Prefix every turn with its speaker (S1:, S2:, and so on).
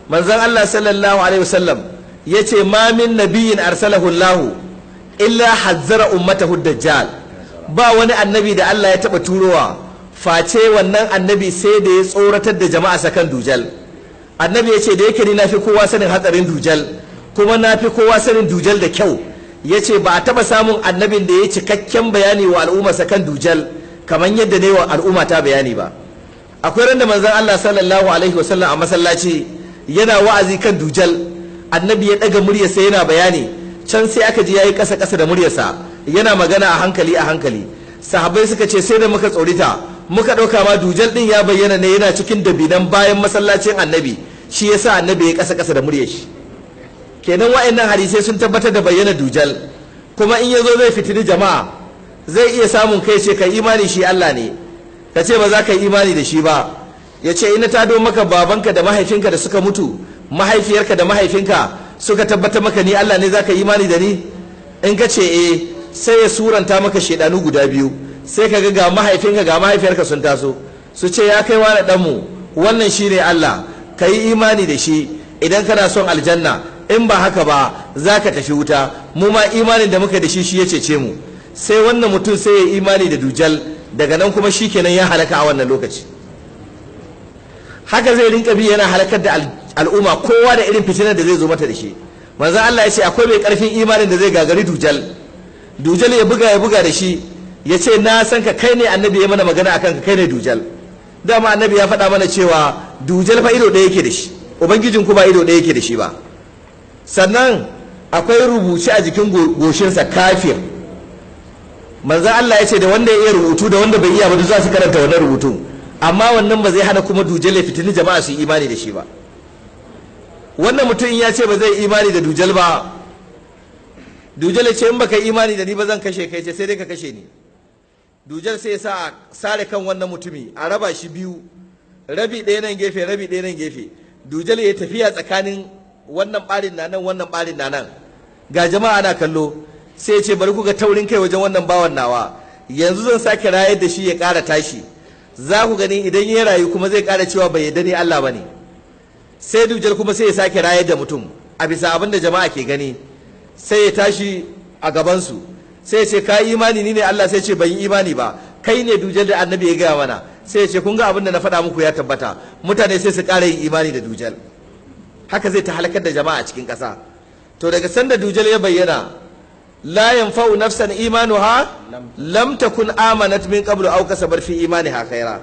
S1: Manzon Allah sallallahu alaihi wasallam yace ma min nabiyyin arsalahu Allah illa hazzara ummatahu dajjal. Ba wani annabi da Allah ya taba turowa face wannan annabi sai da ya tsoratar da jama'a sakan dujal. Annabi yace da yake ni nafi kowa sanin hatsarin dujal, kuma nafi kowa sanin dujal da kyau. Yace ba a taba samun annabin da ya cikakken bayani wa al'umma sakan dujal kamar yadda ne wa al'umma ta bayani ba. Akwai ran da manzon Allah sallallahu alaihi wasallam a masallaci yana wa'azi kan dujal, annabi ya daga muryarsa yana bayani, can sai aka ji yayi kasa kasa da muryarsa yana magana a hankali a hankali. Sahabbai suka ce sai da muka tsorita muka dauka ma dujal din ya bayyana ne yana cikin dabinan bayan masallacin annabi, shi yasa annabi ya kasa kasa da muryar shi. Kenan wa'annan hadisai sun tabbatar da bayyana dujal, kuma in yazo zai fitini jama'a, zai iya samun kai ce kai imani shi Allah ne, ka ce ba za ka yi imani da shi ba. Ya ce ina tado maka babanka da mahaifinka da suka mutu, mahaifiyarka da mahaifinka suka tabbatar maka ni Allah ne, za ka yi imani da ni? In ka ce eh, sai ya suranta maka shedanu guda biyu, sai ka ga mahaifinka ga mahaifiyarka sun taso, su ce ya kai wani ɗanmu, wannan shi ne Allah, ka yi imani da shi idan kana son aljanna, in ba haka ba za ka tafi wuta, mu ma imanin da muka da shi shi ya cece mu. Sai wannan mutum sai ya imani da dujal, daga nan kuma shi kenan ya halaka a wannan lokaci. Haka zai rinka bi yana halakar da al'umma, kowa da irin fitinar da zai zo mata da shi. Manzo Allah ya ce akwai mai karfin imanin da zai gagari dujal. Dujal ya buga da shi, ya ce na san ka, kai ne annabi ya mana magana akan ka, kai ne dujal. Dama annabi ya faɗa mana cewa dujal fa ido ɗaya yake da shi, ubangijin ku ba ido ɗaya yake da shi ba. Sannan akwai rubuce a jikin goshinsa kafir. Manzo Allah ya ce da wanda ya iya rubutu da wanda bai iya ba duk za su karanta wannan rubutun, amma wannan ba zai hana kuma dujal ya fitini jama'a su imani da shi ba. Wannan mutum ya ce ba zai imani da dujal ba, dujal ya ce in baka imani da ni ba zan kashe kai, ce sai dai ka kashe ni. Dujal sai ya sa a sare kan wannan mutumi, a raba shi biyu, rabi ɗaya nan gefe, rabi ɗaya nan gefe. Dujal ya tafiya tsakanin wannan ɓarin na nan, wannan ɓarin na nan, ga jama'a ana kallo. Sai ya ce bari ku ga taurin kai wajen wannan bawan nawa, yanzu zan sake rayar da shi ya ƙara tashi, za ku gani idan ya rayu kuma zai ƙara cewa bai yarda ni Allah ba ne. Sai dujal kuma sai ya sake rayar da mutum a bisa abin da jama'a ke gani, sai ya tashi a gabansu, sai ya ce ka yi imani ni ne Allah? Sai ya ce ban yi imani ba, kai ne dujal da annabi ya gaya mana. Sai ya ce kun ga abin da na faɗa muku ya tabbata. Mutane sai su ƙara yin imani da dujal. Haka zai ta halakar da jama'a a cikin ƙasa. To daga sanda dujal ya bayyana, la yanfa'u nafsan imanuha lam takun amanat min qablu aw kasabat fi imaniha khaira.